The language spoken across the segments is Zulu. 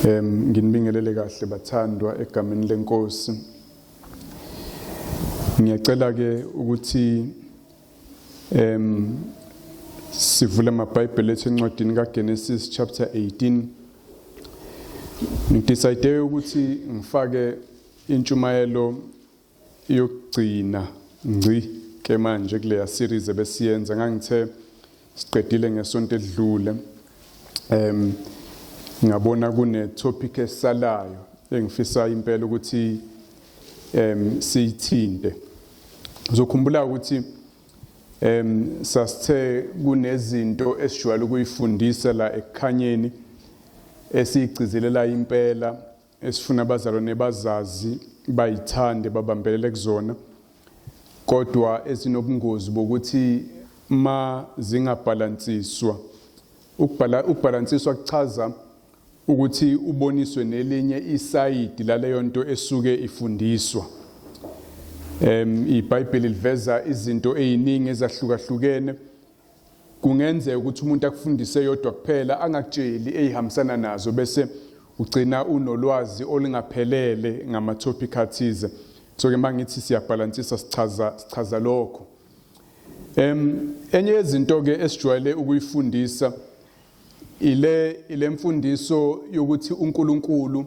Nginibingelele kahle bathandwa egameni lenkosi. Ngiyacela ke ukuthi sivule amaBhayibheli ethu encwadini kaGenesis chapter 18. Ngidecide ukuthi ngifake intshumayelo yokugcina ngci ke manje kuleya series ebesiyenza ngangithe siqedile ngesonto edlule ngabona kune topic esalayo engifisa impela ukuthi siyithinte. Uzokhumbula ukuthi sasithe kunezinto esijwayele ukuyifundisa la ekukhanyeni esiyigcizelela impela esifuna abazalwane bazazi bayithande babambelele kuzona kodwa ezinobungozi bokuthi ma zingabhalansiswa ukubhala ukubhalansiswa kuchaza ukuthi uboniswe nelinye isayidi laleyo nto esuke ifundiswa. IBhayibheli liveza izinto eziningi ezahlukahlukene. Kungenzeka ukuthi umuntu akufundise yodwa kuphela angakutsheli eyihambisana nazo bese ugcina unolwazi olungaphelele ngama-topic athize. So ke mangithi siyabhalansisa sichaza lokho. Enye yezinto ke esijwayele ukuyifundisa ile mfundiso yokuthi uNkulunkulu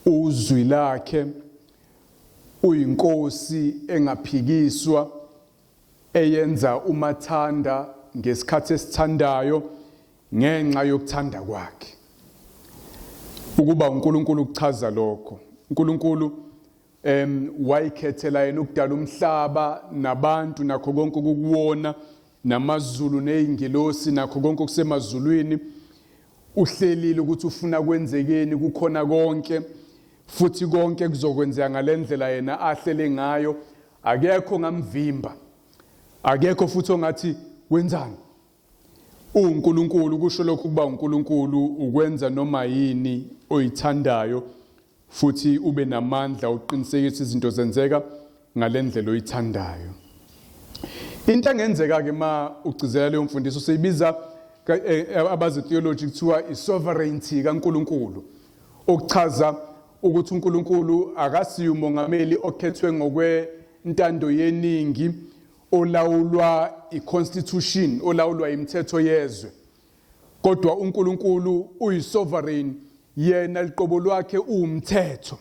uzwi lakhe uyinkosi engaphikiswa eyenza umathanda ngesikhathi esithandayo ngenxa yokuthanda kwakhe. Ukuba uNkulunkulu kuchaza lokho. uNkulunkulu wayikhethela yena ukudala umhlaba nabantu nakho konke okukuwona namazulu nezingilosi nakho konke okusemazulwini. Uhlelile ukuthi ufuna kwenzekeni kukhona konke futhi konke kuzokwenzeka ngalendlela yena ahlele ngayo. Akekho ngamvimba, akekho futhi ongathi wenzani. UNkulunkulu kusho lokhu kuba uNkulunkulu ukwenza noma yini oyithandayo futhi ube namandla uqinisekise izinto zenzeka ngalendlela oyithandayo. Into engenzeka ke ma ugcizelela leyo mfundiso siyibiza abazi theology kuthiwa isovereignty kaNkulunkulu, okuchaza ukuthi uNkulunkulu akasiyo umongameli okhethwe ngokwentando yeningi olawulwa iconstitution, olawulwa imithetho yezwe, kodwa uNkulunkulu uyisovereign, yena liqobo lwakhe uwumthetho.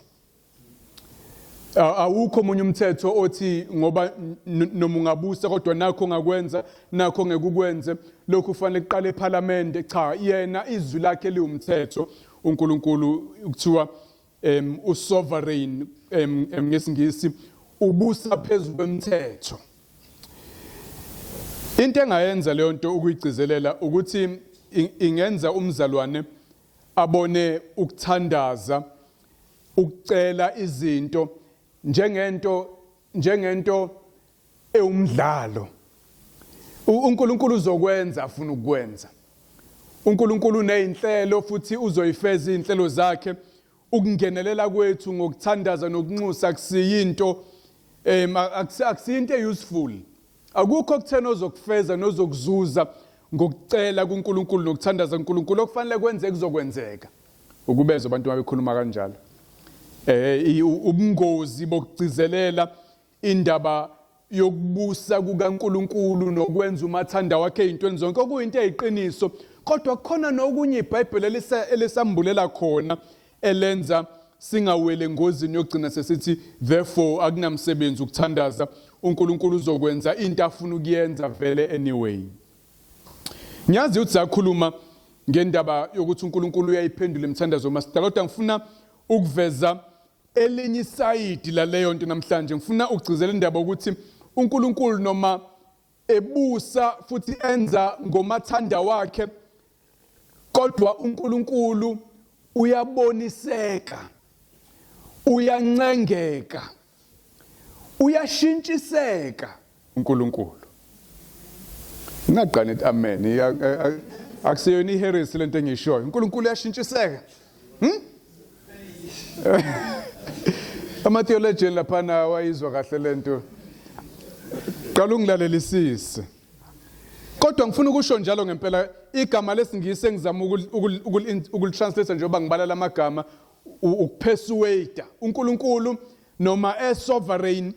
Awukho omunye umthetho othi ngoba noma ungabusa kodwa nakho ongakwenza nakho ngeke ukwenze, lokhu kufanele kuqale ePhalamende. Cha, yena izwi lakhe liwumthetho. uNkulunkulu kuthiwa usovereign, ngesingisi ubusa phezu kwemthetho. Into engayenza leyo nto ukuyigcizelela ukuthi ingenza umzalwane abone ukuthandaza ukucela izinto njengento ewumdlalo. UNkulunkulu uzokwenza afuna ukukwenza. uNkulunkulu unezinhlelo futhi uzoyifeza izinhlelo zakhe. Ukungenelela kwethu ngokuthandaza nokunxusa akusiyinto akusiyinto euseful. Akukho kuthena ozokufeza nozokuzuza ngokucela kuNkulunkulu nokuthandaza kuNkulunkulu. Okufanele kwenzeke kuzokwenzeka. Ukubezwa abantu mabekhuluma kanjalo. Ubungozi bokugcizelela indaba yokubusa kukaNkulunkulu nokwenza umathanda wakhe ezintweni zonke, okuyinto eyiqiniso, kodwa kukhona nokunye iBhayibheli elisambulela khona elenza singaweli engozini yokugcina sesithi therefore akunamsebenzi ukuthandaza, uNkulunkulu uzokwenza into afuna ukuyenza vele anyway. Ngiyazi ukuthi sakhuluma ngendaba yokuthi uNkulunkulu uyayiphendula imithandazo masidala, kodwa ngifuna ukuveza elinye isayidi laleyo nto namhlanje. Ngifuna ukugcizelela indaba ukuthi uNkulunkulu noma ebusa futhi enza ngomathanda wakhe, kodwa uNkulunkulu uyaboniseka, uyancengeka, uyashintshiseka uNkulunkulu. Ngingaqani ethi amen. Akusiyona iheresi lento engishoyo. uNkulunkulu uyashintshiseka. Ama-theologian laphana wayizwa kahle lento. Qala ungilalelisise. Kodwa ngifuna ukusho njalo ngempela igama lesingisi engizama ukulitranslate njengoba ngibala lamagama ukupersuade uNkulunkulu noma esovereign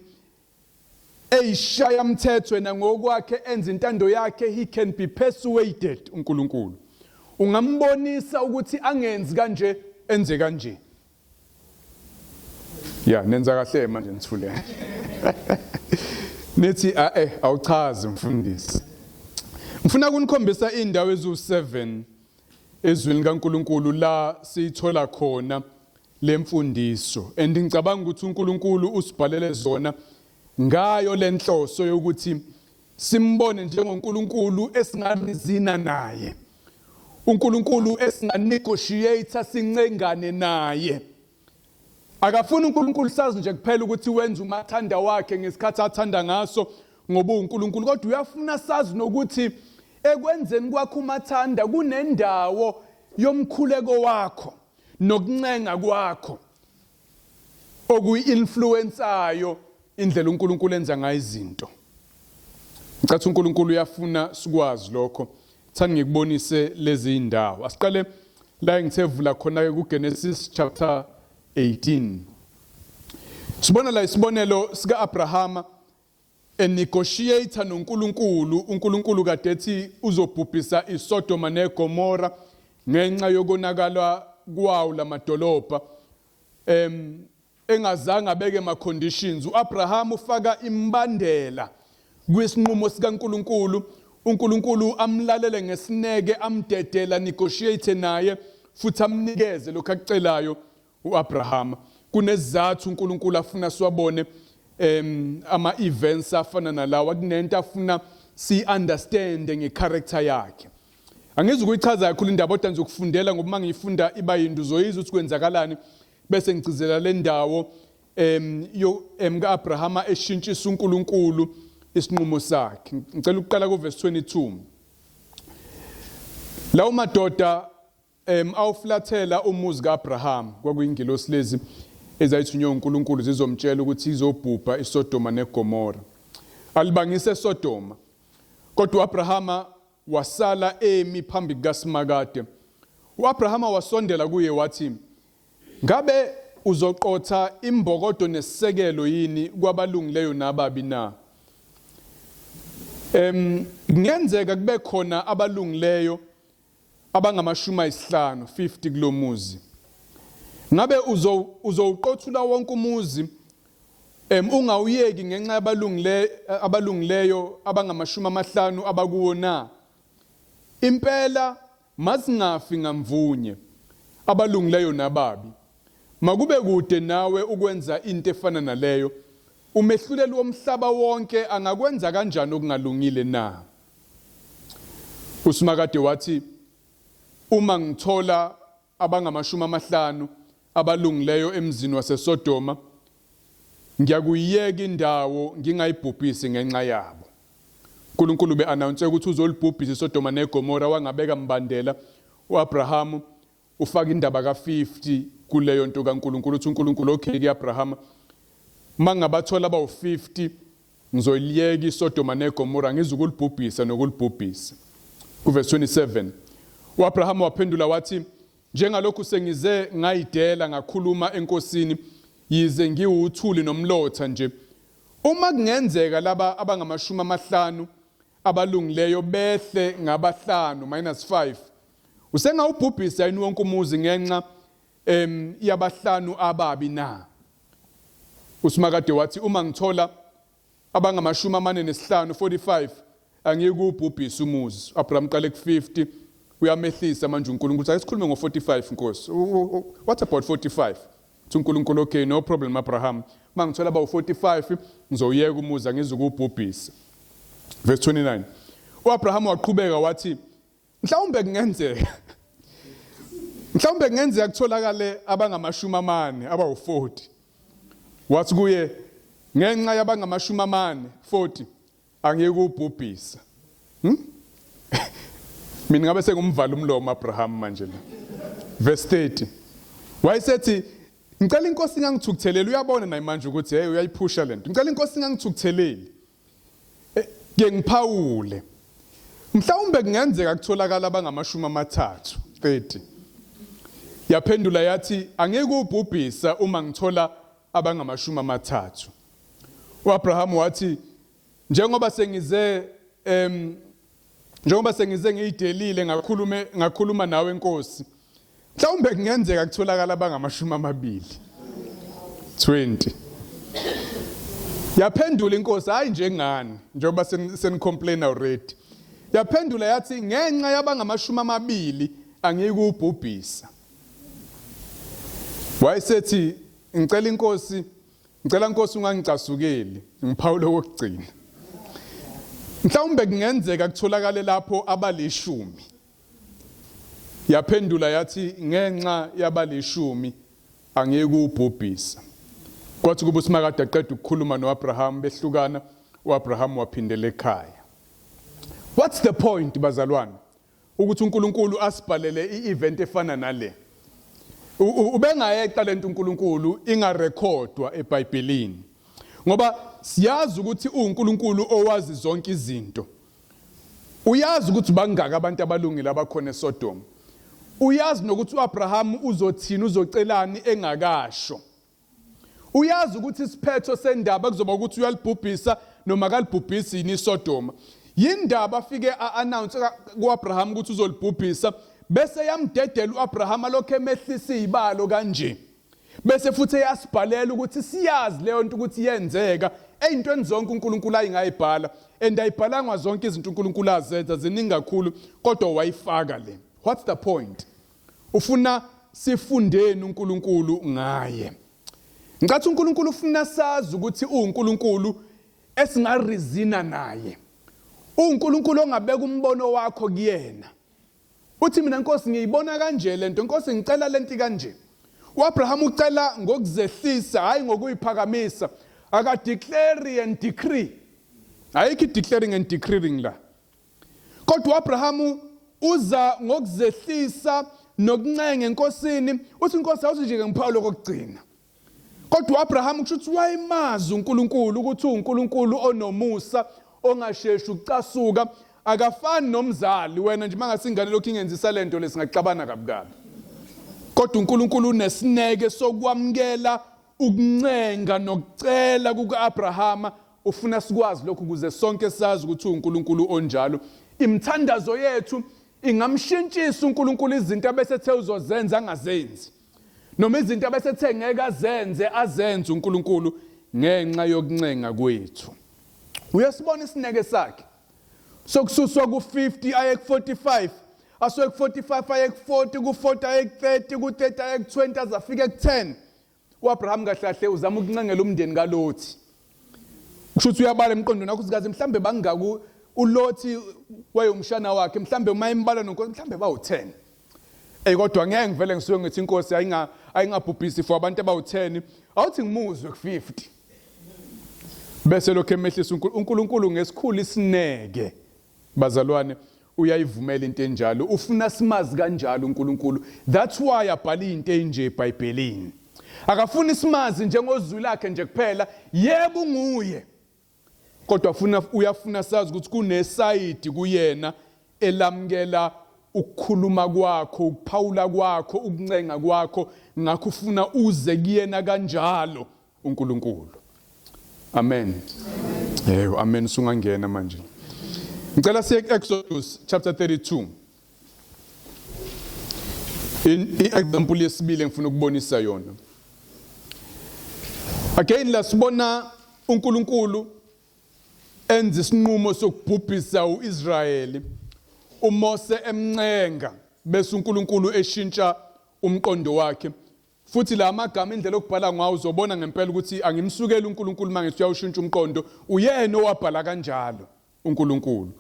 eyishaya mthetho yena ngokwakhe enza intando yakhe. He can be persuaded uNkulunkulu. Ungambonisa ukuthi angenzi kanje, enze kanje. Ya, nenza kahle manje nithule. Nithi a awuchazi mfundisi. Ngifuna kunikhombisa indawo eziwu7 ezwini likaNkuluNkulu la siyithola khona lemfundiso, and ngicabanga ukuthi uNkulunkulu usibhalele zona ngayo lenhloso yokuthi simbone njengoNkulunkulu esingarizina naye, uNkulunkulu esinganegotiate sincengane naye. Akafuni uNkulunkulu sazi nje kuphela ukuthi wenza umathanda wakhe ngesikhathi athanda ngaso ngoba uNkulunkulu, kodwa uyafuna sazi nokuthi ekwenzeni kwakho umathanda kunendawo yomkhuleko wakho nokuncenga kwakho okuyi-influensayo indlela uNkulunkulu enza ngayo izinto. Ngicathi uNkulunkulu uyafuna sikwazi lokho. Thani ngikubonise lezi indawo. Asiqale la engithe vula khona ke kuGenesis chapter 18. Sibona la isibonelo sika Abrahama enegotiate noNkulunkulu. uNkulunkulu kade ethi uzobhubhisa iSodoma neGomora ngenxa yokonakala kwawo lamadolobha, engazange abeke ma conditions. uAbraham ufaka imbandela kwisinqumo sikaNkulunkulu. uNkulunkulu amlalele ngesineke, amdedela, negotiate naye futhi amnikeze lokho akucelayo uAbraham. Kunezizathu uNkulunkulu afuna siwabone ama events afana nalawa, kunento afuna si understand ngecharacter yakhe. Angizukuyichaza kakhulu indaba, kodwa ngizokufundela ngoba uma ngiyifunda iba yinto uzoyizwa ukuthi kwenzakalani, bese ngigcizela le ndawo yo kaAbrahama eshintshisa uNkulunkulu isinqumo sakhe. Ngicela ukuqala kuverse 22. Lawo madoda awuflathela umuzi kaAbraham, kwakuyingilosi lezi ezayithunywe uNkulunkulu zizomtshela ukuthi izobhubha iSodoma neGomora. Alibangisa eSodoma. Kodwa uAbrahama wasala emi phambi kukaSimakade. UAbrahama wasondela kuye wathi, "Ngabe uzoqotha imbokodo nesisekelo yini kwabalungileyo nababi na? Kungenzeka kube khona abalungileyo abangamashumi ayisihlanu, 50 kulomuzi. Ngabe uzowuqothula wonke umuzi ungawuyeki ngenxa yabalungileyo abalungileyo abangamashumi amahlanu abakuwo na? Impela masingafi ngamvunye abalungileyo nababi. Makube kude nawe ukwenza into efana naleyo. Umehluleli womhlaba wonke angakwenza kanjani okungalungile na? USimakade wathi, Uma ngithola abangamashumi amahlanu abalungileyo emzini waseSodoma, ngiyakuyiyeka indawo ngingayibhubhisi ngenxa yabo. uNkulunkulu be-announce ukuthi uzolibhubhisa iSodoma neGomora, wangabeka mbandela. U-Abrahamu ufaka indaba ka-50 kuleyo nto kaNkulunkulu. Uthi uNkulunkulu, okay ke Abrahama, mangabathola abawu-50 ngizoyiliyeka iSodoma neGomora, ngizukulibhubhisa nokulibhubhisa. Kuverse 27 uAbraham waphendula wathi, njengalokhu sengize ngayidela ngakhuluma enkosini, yize ngiwuthuli nomlotha nje, uma kungenzeka laba abangamashumi amahlanu abalungileyo behle ngabahlanu, minus 5, usengawubhubhisa yini wonke umuzi ngenxa yabahlanu ababi na? USimakade wathi, uma ngithola abangamashumi amane nesihlanu, 45, angiyikuwubhubhisa umuzi. Abraham qale ku-50, uyamehlisa manje uNkulunkulu. Ake sikhulume ngo-45, Nkosi. What about 45? Uthi uNkulunkulu, okay, no problem Abraham. Uma ngithola abawu-45, ngizowuyeka umuzi, angizukuwubhubhisa. Verse 29. U-Abraham waqhubeka wathi, mhlawumbe kungenzeka kutholakale abangamashumi amane abawu-40. Wathi kuye, ngenxa yabangamashumi amane, 40, angiyikuwubhubhisa. Mina ngabe sengumvala umlomo Abraham manje la. Verse 30. Wayesethi, ngicela inkosi ingangithukutheleli. Uyabona naye manje ukuthi hey, uyayiphusha lento. Ngicela inkosi ingangithukutheleli. Ke ngiphawule. Mhlawumbe kungenzeka kutholakala abangamashumi amathathu, 30. Yaphendula yathi, angeke ubhubhisa uma ngithola abangamashumi amathathu. UAbraham wathi, njengoba sengize em njengoba sengize ngiyidelile ngakhulume ngakhuluma nawe Nkosi mhlawumbe kungenzeka kutholakala abangamashumi amabili 20 yaphendula inkosi hayi njengani njengoba senicomplain already yaphendula yathi ngenxa yabangamashumi amabili angiyikubhubhisa wayesethi ngicela inkosi Ngicela Nkosi ungangicasukeli, ngiphawule okugcina. Mhlawumbe kungenzeka kutholakale lapho abalishumi. Yaphendula yathi ngenxa yabalishumi angiyikubhubhisa. Kwathi kuba uSimakade aqeda ukukhuluma noAbraham behlukana, uAbraham waphindela ekhaya. What's the point bazalwane? Ukuthi uNkulunkulu asibhalele i-event efana nale. Ubengayeqa lento uNkulunkulu ingarekhodwa eBhayibhelini. Ngoba siyazi ukuthi uNkulunkulu owazi zonke izinto. Uyazi ukuthi bangaka abantu abalungile abakhona eSodom. Uyazi nokuthi uAbraham uzothini uzocelani engakasho. Uyazi ukuthi isiphetho sendaba kuzoba ukuthi uyalibhubhisa noma akalibhubhisi yini iSodoma. Yindaba afike a-announce ku-Abraham ukuthi uzolibhubhisa bese yamdedela u-Abraham alokhu emehlisa izibalo kanje. Bese futhi eyasibhalela ukuthi siyazi leyo nto ukuthi yenzeka eyintweni zonke uNkulunkulu ayingayibhala and ayibhalangwa zonke izinto uNkulunkulu azenza ziningi kakhulu kodwa wayifaka le. What's the point? Ufuna sifundeni uNkulunkulu ngaye. Ngicathi uNkulunkulu ufuna sazi ukuthi uNkulunkulu esingarizina naye. UNkulunkulu ongabeka umbono wakho kuyena. Uthi mina Nkosi ngiyibona kanje lento Nkosi ngicela lento kanje. uAbraham ucela ngokuzehlisa hayi ngokuyiphakamisa. Aka declare and decree. Ayikho declaring and decreeing la. Kodwa uAbrahamu uza ngokuzehlisa nokuncenga enkosini, uthi inkosi awuthi nje ngiphawu lokugcina. Kodwa uAbrahamu kusho ukuthi wayemazi uNkulunkulu ukuthi uNkulunkulu onomusa ongasheshi ukucasuka akafani nomzali wena nje mangase ingane lokhu ingenzisa lento lesingaxabana kabi kabi. Kodwa uNkulunkulu unesineke sokwamukela ukuncenga nokucela kuka-Abrahama ufuna sikwazi lokhu ukuze sonke sazi ukuthi uNkulunkulu onjalo. Imithandazo yethu ingamshintshisa uNkulunkulu izinto abesethe uzozenza angazenzi. Noma izinto abesethe ngeke azenze azenze uNkulunkulu ngenxa yokuncenga kwethu. Uyasibona isineke sakhe sokususwa ku-50 aye ku-45 asuke ku-45 aye ku-40 ku-40 aye ku-30 ku-30 aye ku-20 aze afike ku-10 uAbraham kahle kahle uzama ukuncengela umndeni kaLothi kusho ukuthi uyabala emqondweni wakho ukuthi mhlambe bangaku uLothi wayewumshana wakhe mhlambe uma embala nonkosi mhlambe bawu-10 Ey kodwa ngeke ngivele ngisuke ngithi inkosi ayinga ayingabhubhisi for abantu abawu-10 awuthi ngimuzwe ku-50 bese lokho emehlisa uNkulunkulu ngesikhulu isineke Bazalwane, uyayivumela into enjalo. Ufuna simazi kanjalo uNkulunkulu. That's why abhala into enje eBhayibhelini. Akafuni simazi njengozwi lakhe nje kuphela. Yebo nguye. Kodwa funa uyafuna sazi ukuthi kunesayidi kuyena elamukela ukukhuluma kwakho, ukuphawula kwakho, ukuncenga kwakho, ngakho ufuna uze kuyena kanjalo. uNkulunkulu. Amen. Yebo, amen sungangena manje. Ngicela siye ku-Exodus chapter 32. I-example yesibili engifuna ukubonisa yona. Again la sibona uNkulunkulu enza isinqumo sokubhubhisa uIsrayeli. uMose emncenga bese uNkulunkulu eshintsha umqondo wakhe Futhi la magama indlela okubhala ngawo uzobona ngempela ukuthi angimsukeli uNkulunkulu uma ngithi uyawushintsha umqondo, uyena owabhala kanjalo uNkulunkulu.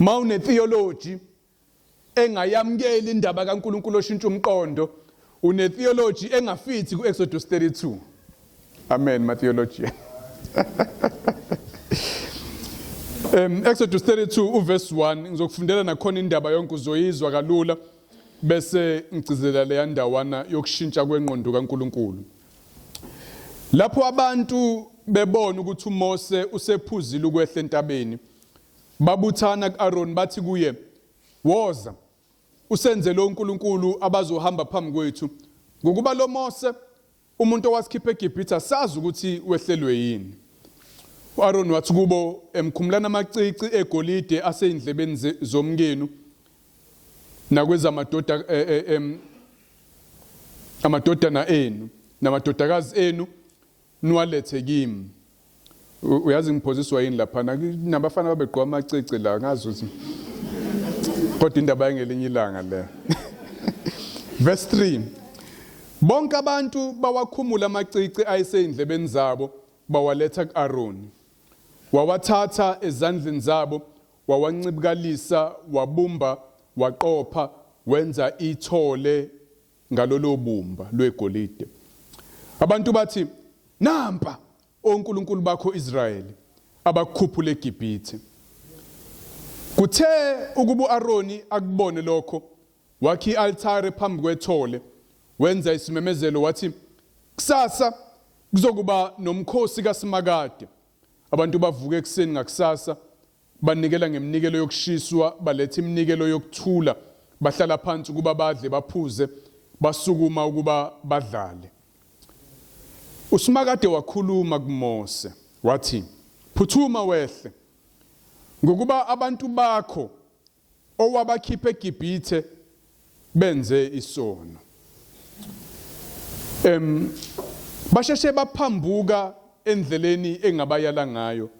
Uma une-theology engayamukeli indaba kaNkulunkulu oshintsha umqondo, une-theology engafithi ku-Exodus 32. Amen, ma-theologian. Exodus 32 uverse 1 ngizokufundela nakhona indaba yonke uzoyizwa kalula. Bese ngigcizelela leya ndawana yokushintsha kwengqondo kaNkulunkulu. Lapho abantu bebona ukuthi uMose usephuzile ukwehla entabeni, Babuthana ku-Aroni bathi kuye, Woza, usenzele onkulunkulu abazohamba phambi kwethu, ngokuba lo Mose, umuntu owasikhipha eGibhithe, asazi ukuthi wehlelwe yini. U-Aroni wathi kubo, Emkhumulani amacici egolide aseyindlebeni zomkenu nakwezamadoda eh, eh, amadodana enu namadodakazi enu niwalethe kimi. Uyazi ngiphoziswa yini laphana nabafana babegqoka amacici la ngazi ukuthi kodwa indaba yangelinye ilanga le. Verse 3 Bonke abantu bawakhumula amacici ayeseyindlebeni zabo bawaletha ku-Aroni. Wawathatha ezandleni zabo wawancibikalisa wabumba waqopha wenza ithole ngalolo bumba lwegolide. Abantu bathi, Nampa onkulunkulu bakho Israyeli abakukhuphula eGibhithe. Kuthe ukuba u-Aroni akubone lokho, wakha i-altare phambi kwethole, wenza isimemezelo wathi, Kusasa kuzokuba nomkhosi kaSimakade. Abantu bavuka ekuseni ngakusasa, Banikela ngeminikelo yokushiswa, baletha iminikelo yokuthula, bahlala phansi ukuba badle baphuze, basukuma ukuba badlale. USimakade wakhuluma kuMose, wathi, Phuthuma wehle, ngokuba abantu bakho owabakhipha eGibhithe benze isono. Em basheshe baphambuka endleleni engabayala ngayo.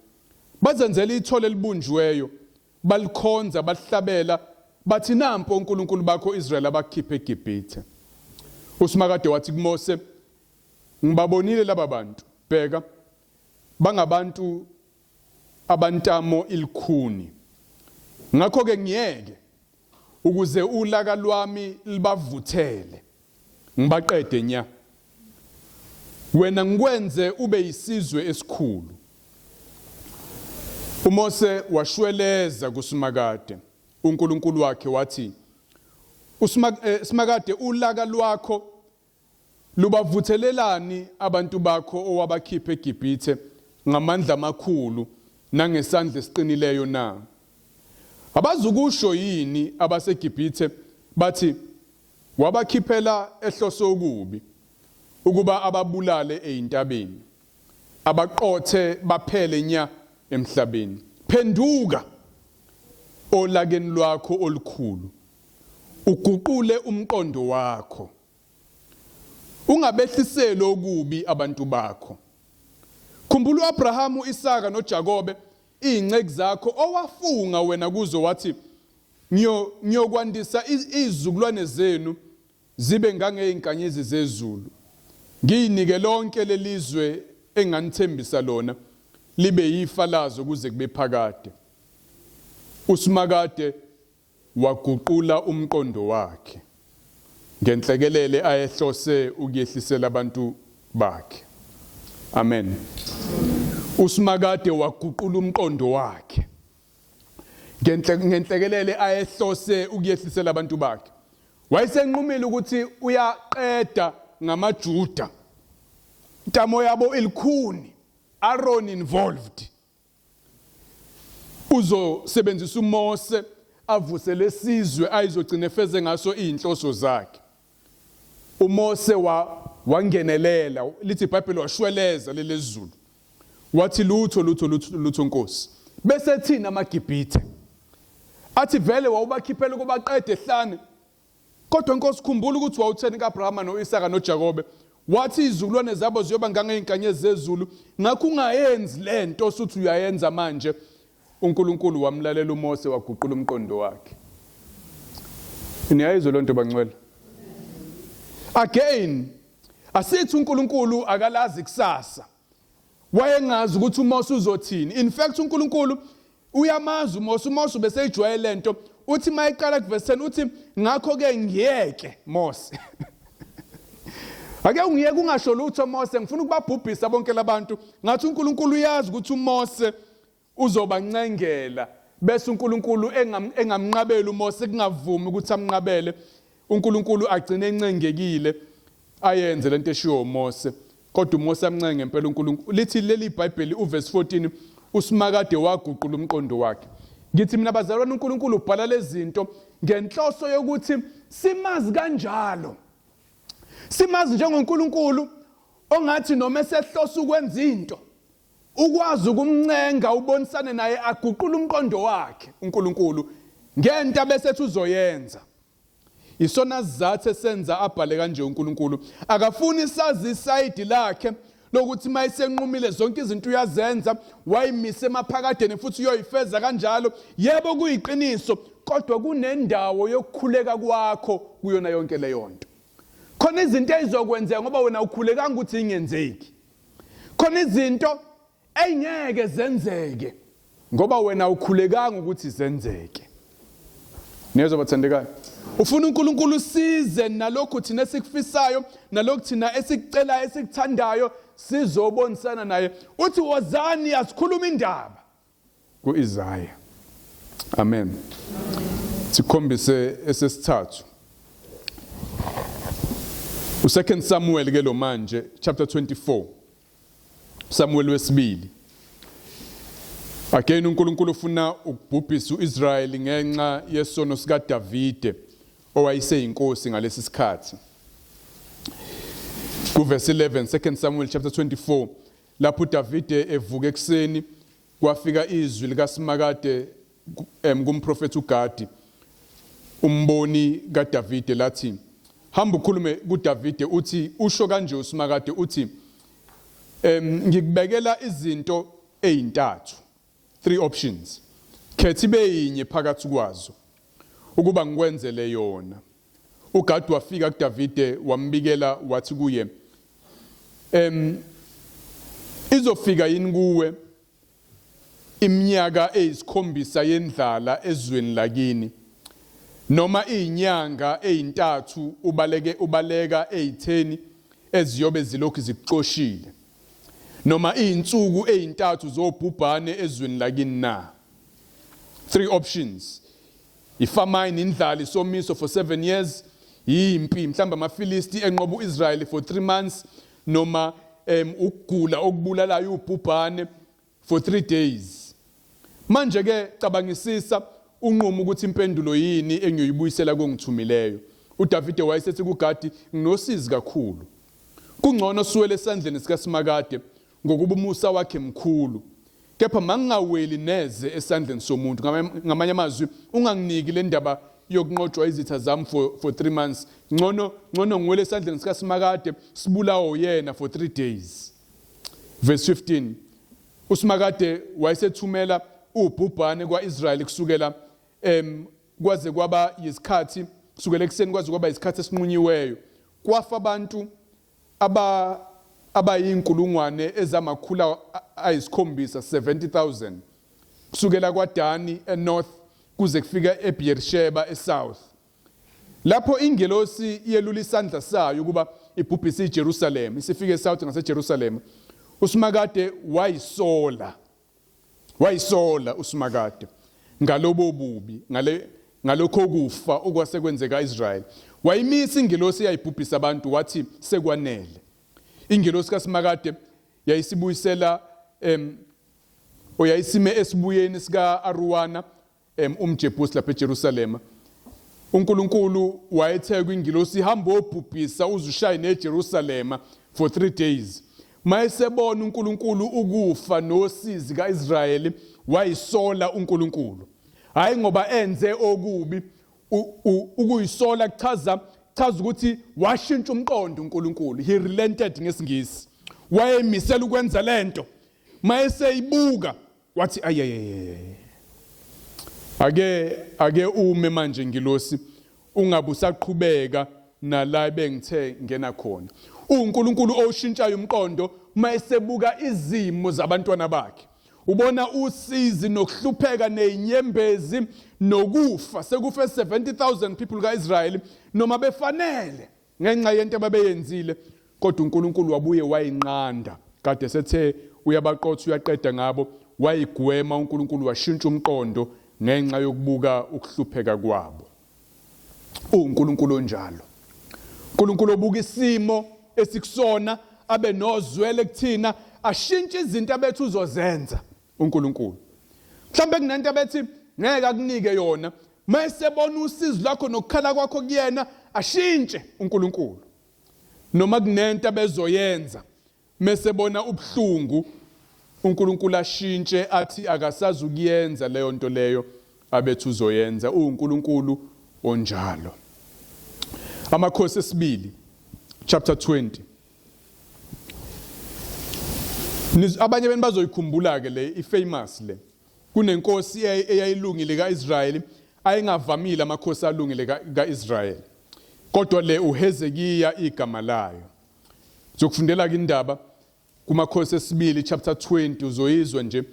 Bazenzela ithole elibunjiweyo, balikhonza, balihlabela, bathi nampo onkulunkulu bakho Israyeli abakhipha eGibhithe. USimakade wathi kuMose, ngibabonile laba bantu, bheka bangabantu abantamo ilikhuni. Ngakho-ke ngiyeke, ukuze ulaka lwami libavuthele, ngibaqede nya. Wena ngikwenze ube yisizwe esikhulu. UMose washweleza kuSimakade uNkulunkulu wakhe wathi, Simakade, ulaka lwakho Lubavuthelelani abantu bakho owabakhipha eGibhithe ngamandla amakhulu nangesandla esiqinileyo na? Abazukusho yini abaseGibhithe bathi, Wabakhiphela ehlose okubi, ukuba ababulale ezintabeni, abaqothe baphele nya emhlabeni? Phenduka olakeni lwakho olukhulu, uguqule umqondo wakho. Ungabehliseli okubi abantu bakho. Khumbula u-Abrahamu, u-Isaka noJakobe, izinceku zakho owafunga wena kuzo wathi, Ngiyokwandisa izizukulwane zenu zibe ngangezinkanyezi zezulu, ngiyinike lonke lelizwe enganithembisa lona libe yifa lazo kuze kube phakade. USimakade Waguqula umqondo wakhe ngenhlekelele ayehlose ukuyehlisela abantu bakhe. Amen. USimakade waguqula umqondo wakhe ngenhlekelele ayehlose ukuyehlisela abantu bakhe. Wayesenqumile ukuthi uyaqeda ngamaJuda. Intamo yabo ilikhuni. Aaron involved. Uzosebenzisa uMose avuse lesizwe ayizogcina efeze ngaso izinhloso zakhe. UMose wa wangenelela lithi iBhayibheli washweleza lelezulu. Wathi lutho lutho lutho lutho Nkosi. Bese thina amaGibhithe athi vele wawubakhiphela ukuba qede ehlane. Kodwa Nkosi khumbula ukuthi wawutheni kaAbrahama noIsaka noJakobe. Wathi izizukulwane zabo ziyoba ngangezinkanyezi zezulu. Ngakho ungayenzi lento osuthi uyayenza manje. UNkulunkulu wamlalela uMose waguqula umqondo wakhe. Niyayizwa lonto bangcwele? Again, asithi uNkulunkulu akalazi kusasa. Wayengazi ukuthi uMose uzothini. In fact uNkulunkulu Uyamazi uMose, uMose ubeseyijwayele lento. Uthi mayeqala kuverse 10 uthi ngakho ke ngiyeke Mose. Ake ungiyeke ungasho lutho Mose, ngifuna ukubabhubhisa bonke labantu. Ngathi uNkulunkulu uyazi ukuthi uMose uzobancengela bese uNkulunkulu engamnqabeli uMose kungavumi ukuthi amnqabele uNkulunkulu agcine encengekile ayenze lento eshiwo uMose. Kodwa uMose amncenge ngempela uNkulunkulu. Lithi leli iBhayibheli uverse 14 uSimakade waguqula umqondo wakhe. Ngithi mina bazalwane uNkulunkulu ubhala lezinto ngenhloso yokuthi simazi kanjalo. Simazi njengoNkulunkulu ongathi noma esehlosa ukwenza into ukwazi ukumncenga ubonisane naye aguqule umqondo wakhe uNkulunkulu ngento abesethi uzoyenza. Isona sizathu esenza abhale kanje uNkulunkulu. Akafuni sazi isayidi lakhe lokuthi mayisenqumile zonke izinto uyazenza, wayimise emaphakadeni futhi uyoyifeza kanjalo. Yebo kuyiqiniso, kodwa kunendawo yokukhuleka kwakho kuyona yonke leyo nto. Khona izinto ezizokwenzeka ngoba wena ukhulekanga ukuthi ingenzeki. Khona izinto Eyingeke zenzeke ngoba wena ukhulekanga ukuthi zenzeke. Niyezwa bathandekayo? Ufuna uNkulunkulu usize nalokhu thina esikufisayo, nalokhu thina esikucelayo, esikuthandayo, sizobonisana naye. Uthi wozani asikhuluma indaba kuIsaya. Amen. Sikhombise esesithathu. U2 Samuel ke lo manje chapter 24. Samuel wesibili. Again uNkulunkulu ufuna ukubhubhisa uIsrayeli ngenxa yesono sikaDavide owayeseyinkosi ngalesi sikhathi. Kuverse 11 2 Samuel chapter 24 lapho uDavide evuka ekuseni kwafika izwi likaSimakade kumprofethi uGadi umboni kaDavide lathi hamba ukhulume kuDavide uthi usho kanje uSimakade uthi ngikubekela izinto ezintathu three options khetha ibe yinye phakathi kwazo ukuba ngikwenzele yona uGadi wafika kuDavide wambikela wathi kuye izofika yini kuwe Iminyaka eyisikhombisa yendlala ezweni lakini, noma iyinyanga eyintathu ubaleke ubaleka eyitheni eziyobe zilokhu zikuxoshile, noma iyinsuku eyintathu zobhubhane ezweni lakini na? Three options. Ifamine, indlala, isomiso for 7 years, yimpi, mhlawumbe amaFilisti enqoba uIsrayeli for 3 months noma ukugula okubulalayo ubhubhane for 3 days. Manje ke cabangisisa unqume ukuthi impendulo yini engiyoyibuyisela kongithumileyo. uDavide wayesethi kuGadi, nginosizi kakhulu. Kungcono siwele esandleni sikaSimakade ngokuba umusa wakhe mkhulu. Kepha mangingaweli neze esandleni somuntu. Ngamanye amazwi, unganginiki le ndaba yokunqotshwa izitha zami for 3 months. Ngcono ngcono ngiwele esandleni sikaSimakade sibulawe uyena for 3 days. Verse 15. USimakade wayesethumela ubhubhane kwaIsrayeli kusukela kwaze kwaba yisikhathi kusukela ekuseni kwaze kwaba yisikhathi esinqunyiweyo. Kwafa abantu aba abayinkulungwane ezamakhulu ayisikhombisa 70000 kusukela kwaDani eNorth kuze kufika eBeersheba eSouth. Lapho ingelosi yelula isandla sayo ukuba ibhubhise iJerusalema, isifike eSouth ngaseJerusalema, uSimakade wayisola. Wayisola uSimakade ngalobo bubi, ngale ngalokho kufa okwase kwenzeka Israel. Wayimisa ingelosi eyayibhubhisa abantu wathi sekwanele. Ingelosi kaSimakade yayisibuyisela oyayisime esibuyeni sika Aruwana umJebusi lapha eJerusalema. uNkulunkulu wayethe kwingilosi hamba obhubhisa uzushaye neJerusalema for 3 days. Mayesebona uNkulunkulu ukufa nosizi kaIsrayeli wayisola uNkulunkulu. Hayi ngoba enze okubi ukuyisola kuchaza chaza ukuthi washintsha umqondo uNkulunkulu he relented ngesingisi wayemisela ukwenza lento mayeseyibuka Wathi ayeyeye. Ake ake ume manje ngilosi ungabe usaqhubeka nala bengithe ngena khona. UNkulunkulu owushintshayo umqondo mayesebuka izimo zabantwana bakhe. Ubona usizi nokuhlupheka nezinyembezi nokufa sekufe 70000 people kaIsrael noma befanele Ngenxa yento ababeyenzile, kodwa uNkulunkulu wabuye wayinqanda. Kade sethe uyabaqotha uyaqeda ngabo, wayigwema uNkulunkulu washintsha umqondo ngenxa yokubuka ukuhlupheka kwabo. UNkulunkulu onjalo. uNkulunkulu obuka isimo esikusona abe nozwele kuthina ashintshe izinto abethu uzozenza uNkulunkulu. Mhlawumbe kunento abethi ngeke akunike yona. Mayesebona usizi lwakho nokukhala kwakho kuyena, ashintshe uNkulunkulu. Noma kunento abezoyenza, mesebona ubuhlungu uNkulunkulu ashintshe athi akasazi ukuyenza leyo nto leyo abethi uzoyenza. UNkulunkulu onjalo. Amakhosi esibili chapter 20. Abanye benu bazoyikhumbula ke le, ifamous le. Kunenkosi eyayilungile kaIsrayeli, ayengavamile amakhosi alungile kaIsrayeli. Kodwa le uHezekiya igama layo. Zokufundela ke indaba kumakhosi esibili chapter 20, uzoyizwa nje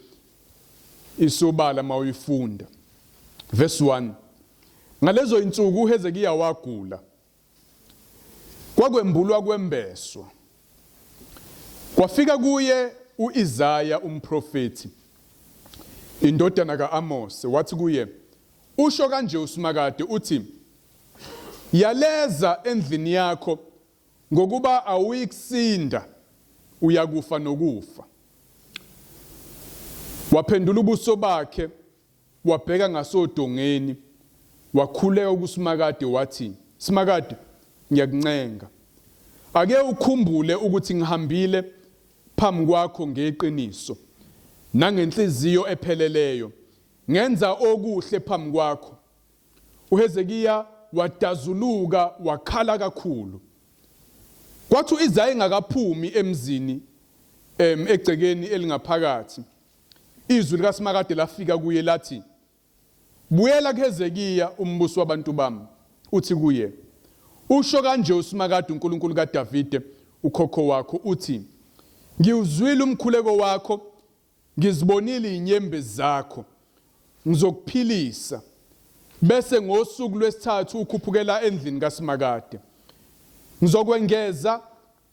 isobala mawuyifunda. Verse 1. Ngalezo insuku uHezekiya wagula. Kwakwembulwa kwembeswa. Kwafika kuye uIsaya umprofethi, indodana kaAmose, wathi kuye, Usho kanje uSimakade uthi, Yaleza endlini yakho, ngokuba awuyikusinda, uyakufa nokufa. Waphendula ubuso bakhe wabheka ngasodongeni, wakhuleka kuSimakade wathi, Simakade, ngiyakuncenga, ake ukhumbule ukuthi ngihambile phambi kwakho ngeqiniso nangenhliziyo epheleleyo, ngenza okuhle phambi kwakho. UHezekiya wadazuluka wakhala kakhulu. Kwathi u-Isaya engakaphumi emzini egcekeni elingaphakathi, izwi likaSimakade lafika kuye lathi, Buyela kuHezekiya umbusi wabantu bami, uthi kuye, Usho kanje uSimakade uNkulunkulu kaDavide ukhokho wakho, uthi, Ngiwuzwile umkhuleko wakho, ngizibonile izinyembezi zakho, ngizokuphilisa, bese ngosuku lwesithathu ukhuphukela endlini kaSimakade. Ngizokwengeza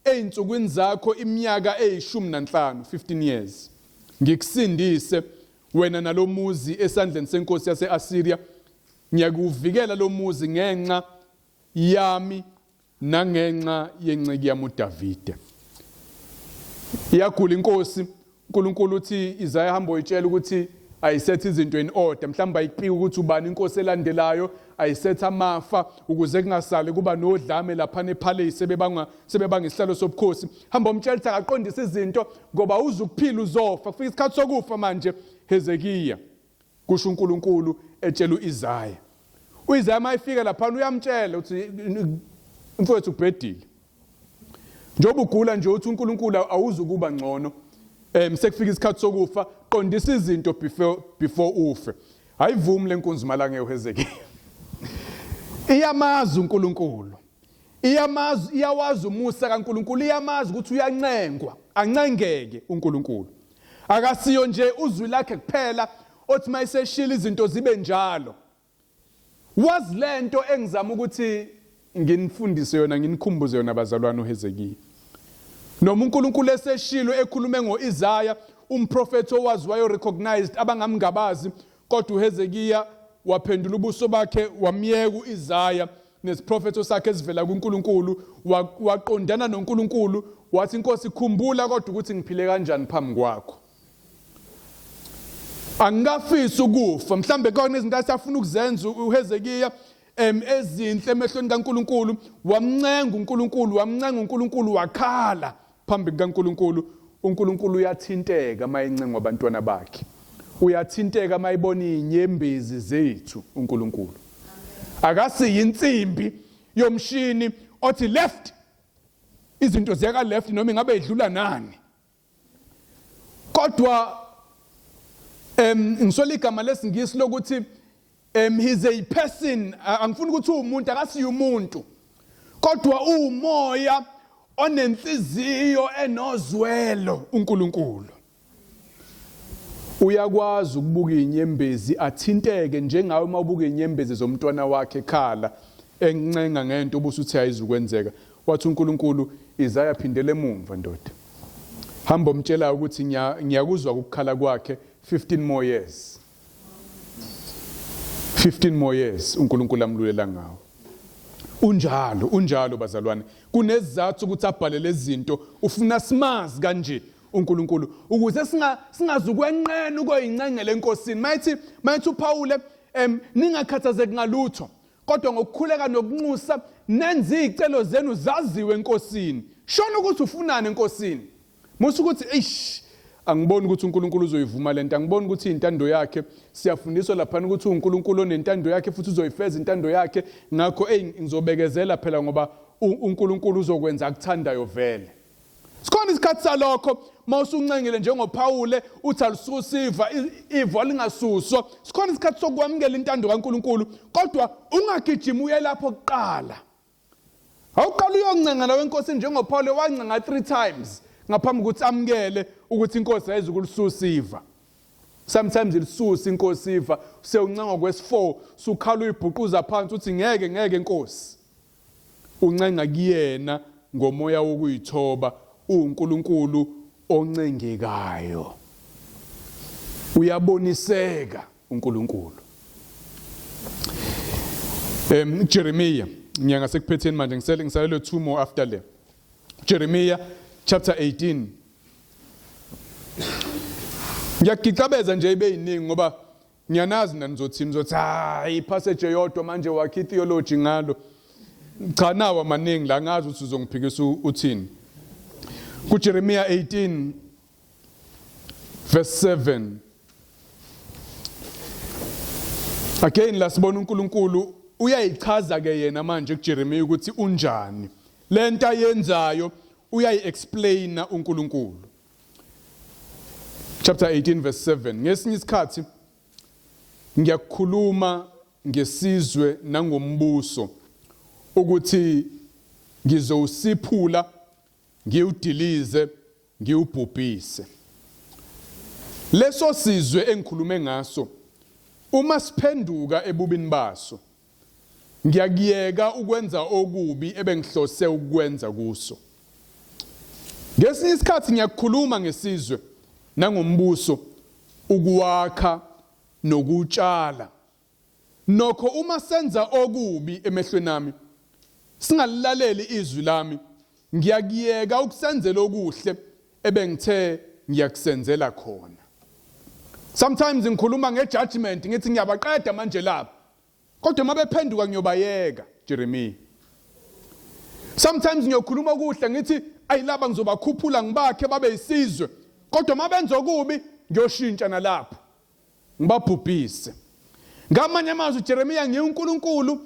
Ezinsukwini zakho iminyaka eyishumi nanhlanu, 15 years, ngikusindise wena nalomuzi esandleni senkosi yase-Asiriya, ngiyakuwuvikela lomuzi ngenxa yami nangenxa yenceku yami uDavide. Iyagula inkosi, uNkulunkulu uthi Isaya hamba oyitshela ukuthi ayisethe izinto in order, mhlawumbe ayikupiki ukuthi ubani inkosi elandelayo, ayisethe amafa ukuze kungasali kuba nodlame lapha nepalace, sebebanga isihlalo sobukhosi. Hamba umtshela ukuthi akaqondise izinto ngoba uzukuphila uzofa, kufika isikhathi sokufa manje Hezekiya, kusho uNkulunkulu etshela uIsaya. UIsaya mayifika lapha uyamtshela ukuthi mfowethu ubhedile. Njengoba ugula nje uthi uNkulunkulu awuzukuba ngcono. Sekufika isikhathi sokufa, qondisa izinto before ufe. Ayivumi lenkunzi malanga eHezekiya. Iyamazi uNkulunkulu. Iyamazi, iyawazi umusa kaNkulunkulu, iyamazi ukuthi uyancengwa, ancengeke uNkulunkulu. Akasiyo nje uzwi lakhe kuphela othi mayeseshila izinto zibe njalo. Wazi lento engizama ukuthi nginifundise yona, nginikhumbuze yona bazalwane uHezekiya. Noma uNkulunkulu eseshilo ekhulume ngoIsaya, umprofethi owaziwayo recognized abangamngabazi, kodwa uHezekiya waphendula ubuso bakhe wamyeka uIsaya nesiprofetho sakhe esivela kuNkulunkulu, waqondana noNkulunkulu wathi, Nkosi khumbula kodwa ukuthi ngiphile kanjani phambi kwakho. Angikafisi ukufa. Mhlambe khona izinto asafuna ukuzenza uHezekiya ezinhle emehlweni kaNkulunkulu, wamncenga uNkulunkulu, wamncenga uNkulunkulu, wakhala phambi kukaNkulunkulu. uNkulunkulu uyathinteka mayencengwa abantwana bakhe, uyathinteka mayibona izinyembezi zethu. uNkulunkulu akasiyinsimbi yomshini othi left, izinto ziyaka left noma ingabe idlula nani. Kodwa ngisola igama lesingisi lokuthi he's a person, angifuni ukuthi uwumuntu, akasiye umuntu, kodwa uwumoya onenhliziyo enozwelo. uNkulunkulu uyakwazi ukubuka inyembezi athinteke njengawe uma ubuka inyembezi zomntwana wakhe ekhala encenga ngento ubusuthi ayizukwenzeka. Wathi uNkulunkulu, Isaya phindela emumva ndoda, hamba omtshela ukuthi ngiyakuzwa ukukhala kwakhe, 15 more years, 15 more years uNkulunkulu amlulela ngawo. Unjalo, unjalo bazalwane, kunezizathu ukuthi abhale lezi zinto, ufuna simazi kanje. uNkulunkulu ukuze singa singazukwenqena ukuyincengela enkosini. Mayithi mayithi uPaul ningakhathazeki ngalutho kodwa ngokukhuleka nokunxusa nenze izicelo zenu zaziwe enkosini. Shona ukuthi ufunani enkosini. Musa ukuthi eish angiboni ukuthi uNkulunkulu uzoyivuma lento, angiboni ukuthi intando yakhe. Siyafundiswa laphana ukuthi uNkulunkulu onentando yakhe futhi uzoyifeza intando yakhe, ngakho ey ngizobekezela phela ngoba uNkulunkulu uzokwenza akuthandayo vele. Sikhona isikhathi salokho mawusuncengile njengoPawule uthi alisusa iva ivo lingasuswa. Sikhona isikhathi sokwamukela intando kaNkulunkulu kodwa ungagijimi uye lapho kuqala. Awuqala uyoncenga nawe enkosini njengoPaul wancenga 3 times ngaphambi kokuthi amukele ukuthi inkosi ayizukulisusa iva. Sometimes ilisusa inkosi iva sewuncenga kwesi4 sukhala uyibhuquza phansi uthi ngeke ngeke inkosi. Uncenga kuyena ngomoya wokuyithoba uNkulunkulu oncengekayo. Uyaboniseka. uNkulunkulu. Jeremiah ngiya ngasekuphetheni manje ngisele ngisalelwe two more after le. Jeremiah chapter 18. Ngiyagixabeza nje ibe yiningi ngoba ngiyanazi nani nizothini nizothi hayi ipassage eyodwa manje wakhe theology ngalo. Cha nawo amaningi la ngazi ukuthi uzongiphikisa uthini. KuJeremiah 18 verse 7 Again la sibona uNkulunkulu uyayichaza ke yena manje kuJeremiya ukuthi unjani. Lento ayenzayo uyayi-explaina uNkulunkulu. Chapter 18 verse 7 Ngesinye isikhathi ngiyakukhuluma ngesizwe nangombuso ukuthi ngizowusiphula ngiwudilize ngiwubhubhise. Leso sizwe engikhulume ngaso, uma siphenduka ebubini baso, ngiyakuyeka ukwenza okubi ebengihlose ukukwenza kuso. Ngesinye isikhathi ngiyakukhuluma ngesizwe nangombuso ukuwakha nokuwutshala. Nokho uma senza okubi emehlweni ami, singalilaleli izwi lami, ngiyakuyeka ukusenzela okuhle ebengithe ngiyakusenzela khona. Sometimes ngikhuluma ngejudgment ngithi ngiyabaqeda manje laba. Kodwa uma bephenduka ngiyobayeka, Jeremiah. Sometimes ngiyokhuluma okuhle ngithi ayilaba ngizobakhuphula ngibakhe babe isizwe. Kodwa uma benza okubi ngiyoshintsha nalapho. Ngibabhubhise. Ngamanye amazwi Jeremiya ngiwuNkulunkulu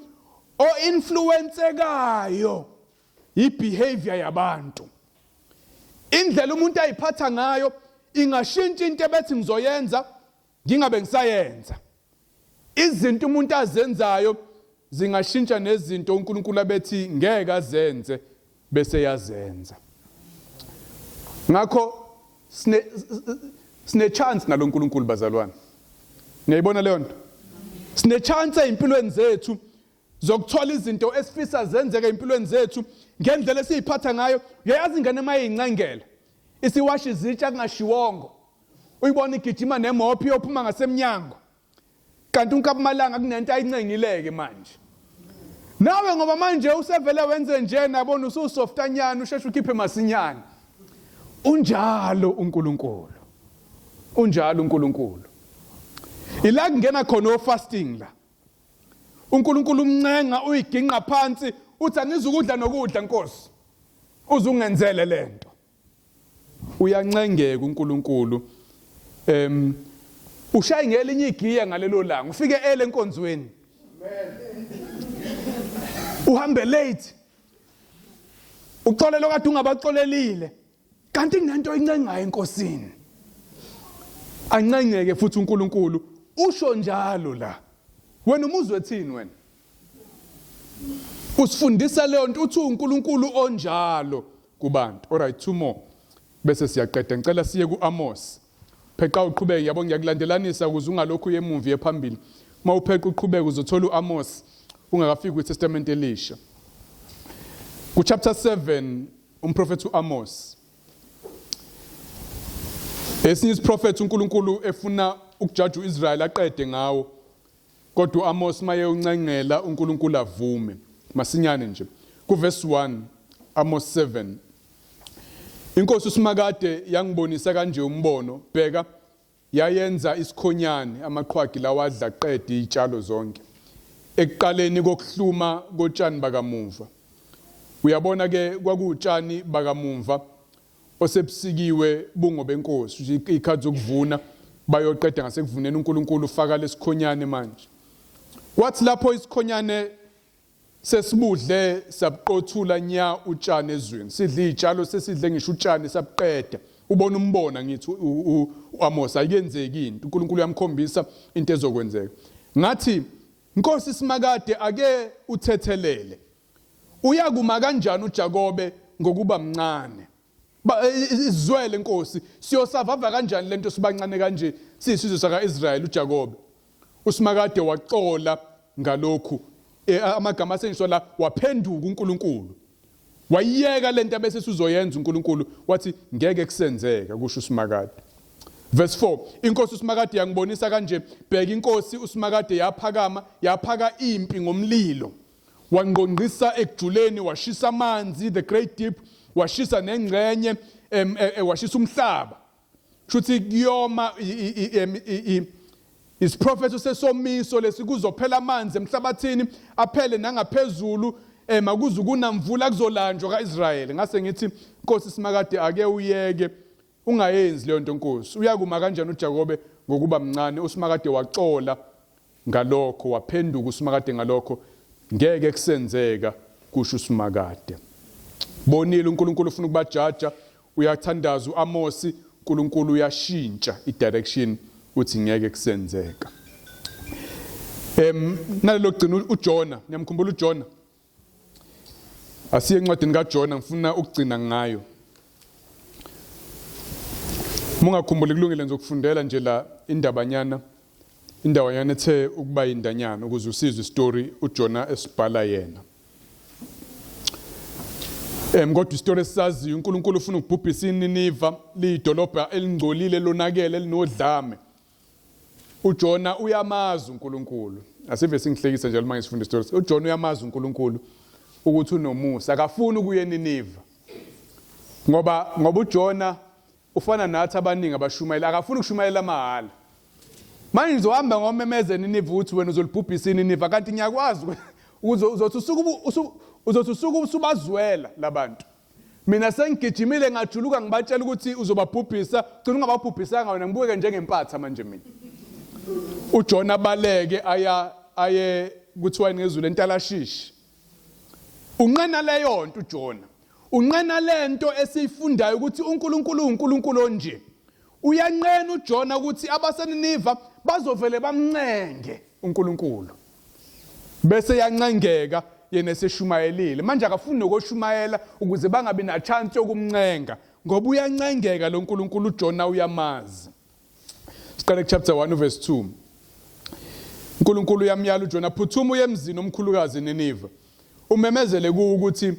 o-influencekayo i-behavior yabantu. Indlela umuntu ayiphatha ngayo ingashintsha into ebethi ngizoyenza ngingabe ngisayenza. Izinto umuntu azenzayo zingashintsha nezinto uNkulunkulu abethi ngeke azenze bese yazenza. Ngakho sine sine chance naloNkulunkulu bazalwane. Niyayibona leyo nto? Sine chance ezimpilweni zethu zokuthola izinto esifisa zenzeke ezimpilweni zethu ngendlela esiyiphatha ngayo. Uyayazi ingane mayincengela isiwasha izitsha kungashiwongo. Uyibona igijima nemophi yophuma ngasemnyango. Kanti unkabumalanga kunento ayincengileke manje. Nawe ngoba manje usevele wenze nje nabona ususoftanyana usheshe ukhiphe masinyane. Unjalo uNkulunkulu. Unjalo uNkulunkulu. Ila kungena khona ofasting la. uNkulunkulu umncenga uyiginqa phansi uthi angizukudla nokudla Nkosi. Uzungenzele lento. Uyancengeka uNkulunkulu. Em ushaye ngelinye igiya ngalelo langa ufike ele enkonzweni. Uhambe late. Uxolelo kade ungabaxolelile. Kanti kunento incengayo enkosini. Ancengeke futhi uNkulunkulu usho njalo la. Wena umuzwe ethini wena? Usifundisa leyo nto uthi uNkulunkulu onjalo kubantu. Alright, two more bese siyaqeda. Ngicela siye kuAmos. Pheqa uqhubeke yabo ngiyakulandelanisa ukuze ungalokhu uye emuva uye phambili. Uma upheqa uqhubeke uzothola uAmos ungakafiki kwiTestament elisha. Ku chapter 7 umprofethi uAmos esinye isiprofethi uNkulunkulu efuna ukujaja uIsrael aqede ngawo Kodwa uAmos maye uncengela uNkulunkulu avume. Masinyane nje. Kuverse 1 Amos 7. Inkosi uSimakade yangibonisa kanje umbono, bheka yayenza isikhonyane amaqhwagi lawa adla qede izitshalo zonke ekuqaleni kokuhluma kotshani bakamuva. Uyabona ke kwakuwutshani bakamumva osebusikiwe bungobenkosi, izikhathi zokuvuna bayoqeda ngasekuvuneni uNkulunkulu ufaka lesikhonyane manje. Kwathi lapho isikhonyane Sesibudle sabuqothula nya utshani ezweni. Sidle izitshalo sesidle ngisho utshani sabuqeda. Ubona umbona ngithi uAmos ayikenzeki into. uNkulunkulu uyamkhombisa into ezokwenzeka. Ngathi Nkosi Simakade ake uthethelele. Uyakuma kanjani uJakobe ngokuba mncane? Izwele Nkosi, siyosavava kanjani lento sibancane kanje siyisizwe saka-Israyeli uJakobe. USimakade waxola ngalokhu. E, amagama asengisho la waphenduka uNkulunkulu. Wayiyeka lento abese suzoyenza uNkulunkulu wathi ngeke kusenzeka kusho uSimakade. Verse 4 Inkosi uSimakade yangibonisa kanje bheka inkosi uSimakade yaphakama yaphaka impi ngomlilo Wangqongqisa ekujuleni, washisa amanzi, the great deep, washisa nengxenye, e, e, washisa umhlaba. Kushuthi kuyoma isiprofetho sesomiso lesi kuzophela amanzi emhlabathini aphele nangaphezulu eh makuze kunamvula kuzolanjwa kaIsrayeli ngase ngithi Nkosi simakade ake uyeke Ungayenzi leyo nto Nkosi. Uyakuma kanjani uJakobe ngokuba mncane? USimakade waxola ngalokho, waphenduka uSimakade ngalokho. Ngeke kusenzeka, kusho uSimakade. Bonile uNkulunkulu ufuna ukubajaja, uyathandaza uAmosi, uNkulunkulu uyashintsha i-direction uthi ngeke kusenzeka. Nalelo gcina uJona, niyamkhumbula uJona? Asiye encwadini kaJona ngifuna ukugcina ngayo. Mungakhumbuli kulungile ngizokufundela nje la indabanyana indawanyana ethe ukuba indanyana ukuze usizwe istory uJona esibhala yena. Kodwa isitori esisaziyo uNkulunkulu ufuna ukubhubhisa iNiniva liyidolobha elingcolile lonakele elinodlame. UJona uyamazi uNkulunkulu. Asive singihlekisa njalo uma ngisifunda isitori. UJona uyamazi uNkulunkulu ukuthi unomusa, akafuni ukuya eNiniva. Ngoba ngoba uJona ufana nathi abaningi abashumayela, akafuni ukushumayela mahhala. Manje ngizohamba ngomemeza eNiniva ukuthi wena uzolibhubhisa iNiniva kanti ngiyakwazi uzothi usuke uzothi usuke usubazwela labantu. Mina sengigijimile ngajuluka ngibatshela ukuthi uzobabhubhisa, gcina ungababhubhisanga wena ngibukeke njengempatha manje mina. UJohn abaleke aya aye kuthiwa ngezulu entalashishi. Unqena leyo nto uJona. Unqena lento esiyifundayo ukuthi uNkulunkulu uNkulunkulu onje. Uyanqena uJona ukuthi abaseNiniva bazovele bamncenge uNkulunkulu. Bese yancengeka yena eseshumayelile. Manje akafuni nokoshumayela ukuze bangabi na chance yokumncenga ngoba uyancengeka lo nkulunkulu uJona uyamazi. Siqale chapter 1 verse 2. uNkulunkulu uyamyala uJona phuthuma uye emzini omkhulukazi eNiniva. Umemezele kuwo ukuthi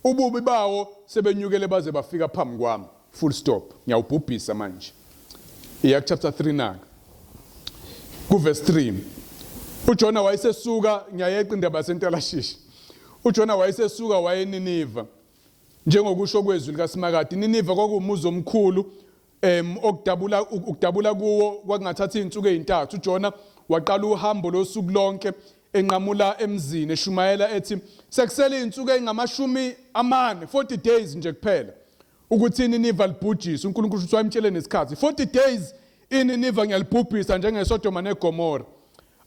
ububi bawo sebenyukele baze bafika phambi kwami. Full stop. Ngiyawubhubhisa manje. Iya chapter 3 naka. Kuverse 3. UJona wayesesuka ngiyayeqa indaba yasentelashishi. UJona wayesesuka wayeNiniva. Njengokusho kwezwi likaSimakade, iNiniva kwakuwumuzi omkhulu okudabula ukudabula kuwo kwakungathatha izinsuku ezintathu. UJona waqala uhambo losuku lonke enqamula emzini eshumayela ethi sekusele izinsuku ezingamashumi amane 40 days nje kuphela ukuthi iNiniva libhujiswe. uNkulunkulu uthi wayemtshele nesikhathi 40 days iNiniva ngiyalibhubhisa njengeSodoma neGomora.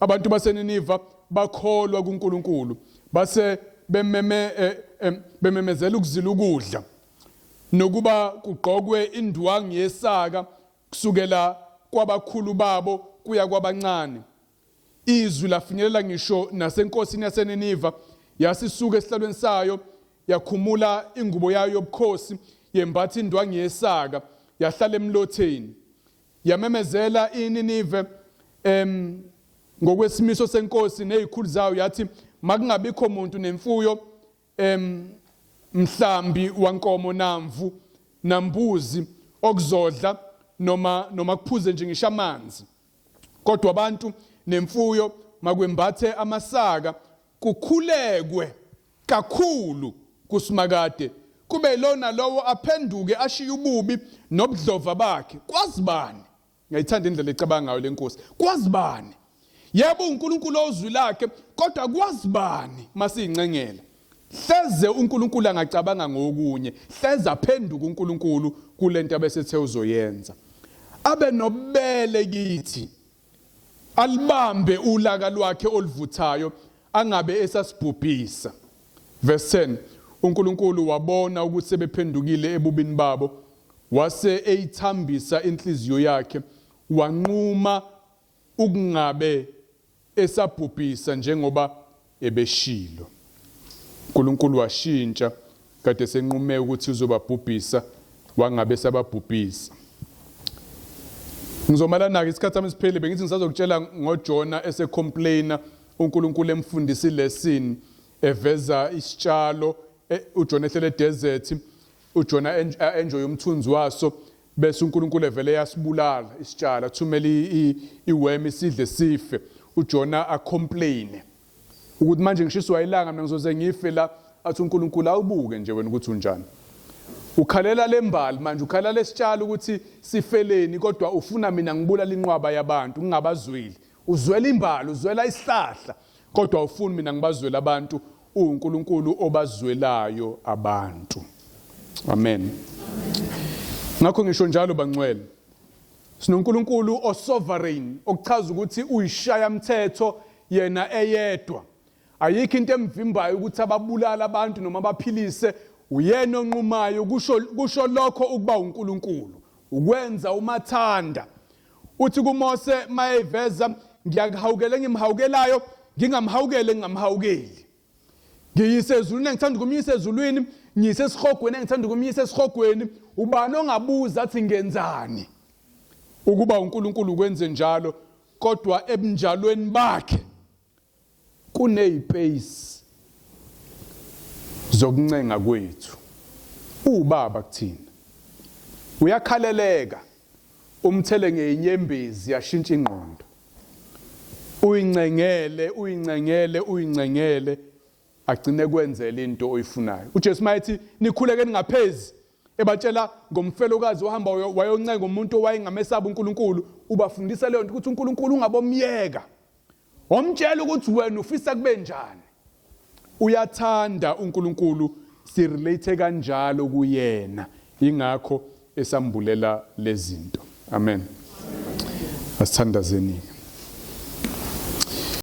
Abantu baseNiniva bakholwa kuNkulunkulu base bememe eh, eh, bememezela ukuzila ukudla nokuba kugqokwe indwangu yesaka kusukela kwabakhulu babo kuya kwabancane. Izwi lafinyelela ngisho nasenkosini yaseNiniva, yasisuka esihlalweni sayo, yakhumula ingubo yayo yobukhosi, yembatha indwangu yesaka, yahlala emlotheni. Yamemezela iNinive ngokwesimiso senkosi nezikhulu zayo, yathi makungabikho muntu nemfuyo mhlambi wankomo namvu nambuzi okuzodla noma noma kuphuze nje ngisho amanzi kodwa abantu nemfuyo makwembathe amasaka kukhulekwe kakhulu kusimakade. kube lona lowo aphenduke ashiye ububi nobudlova bakhe. Kwazi bani? Ngiyayithanda indlela ecabanga ngayo lenkosi. Kwazi bani? Yebo uNkulunkulu ozwi lakhe kodwa kwazi bani masiyincengela. Hleze uNkulunkulu angacabanga ngokunye, hleze aphenduke uNkulunkulu kulento abesethe uzoyenza. Abe nobubele kithi. Alibambe ulaka lwakhe oluvuthayo angabe esasibhubhisa. Verse 10 uNkulunkulu wabona ukuthi sebephendukile ebubini babo wase eyithambisa inhliziyo yakhe wanquma ukungabe esabhubhisa njengoba ebeshilo. uNkulunkulu washintsha kade senqume ukuthi uzobabhubhisa wangabe sababhubhisa. Ngizomalana-ke isikhathi sami siphele bengithi ngisazokutshela ngoJona esecomplaina uNkulunkulu emfundisa ilesson eveza isitshalo e, uJona ehlele edesert uJona enjoy umthunzi waso bese uNkulunkulu evele yasibulala isitshalo athumela iwem isidle sife uJona acomplaine ukuthi manje ngishiswa ilanga mina ngizoze ngife la athi uNkulunkulu awubuke nje wena ukuthi unjani ukhalela lembali manje ukhalela lesitshalo ukuthi sifeleni kodwa ufuna mina ngibulala inqwaba yabantu ngingabazweli uzwela imbali uzwela isihlahla kodwa ufuni mina ngibazwele abantu uNkulunkulu obazwelayo abantu amen ngakho ngisho njalo bangcwele sinoNkulunkulu osovereign okuchaza ukuthi uyishaya mthetho yena eyedwa ayikho into emvimbayo ukuthi ababulala abantu noma abaphilise uyena onqumayo kusho kusho lokho ukuba uNkulunkulu ukwenza umathanda Uthi kuMose mayeveza ngiyakuhawukela engimhawukelayo ngingamhawukele ngingamhawukeli. Ngiyise ezulwini engithanda ukumyisa ezulwini, ngiyise esihogweni engithanda ukumyisa esihogweni. Ubani ongabuza athi ngenzani? Ukuba uNkulunkulu ukwenze njalo kodwa ebunjalweni bakhe Kunezipeyisi zokuncenga kwethu. Uwubaba kuthina. Uyakhaleleka, umthele ngeyinyembezi yashintsha ingqondo. Uyincengele, uyincengele, uyincengele agcine kwenzela into oyifunayo. UJesu mayethi nikhuleke ningaphezi ebatshela ngomfelokazi ohamba wayoncenga umuntu owayengamesabi uNkulunkulu, ubafundisa leyo nto ukuthi uNkulunkulu ungabomyeka. Wamtshela ukuthi wena ufisa kube njani. Uyathanda uNkulunkulu sirelate kanjalo kuyena. Ingakho esambulela lezinto. Amen. Asithandazeni.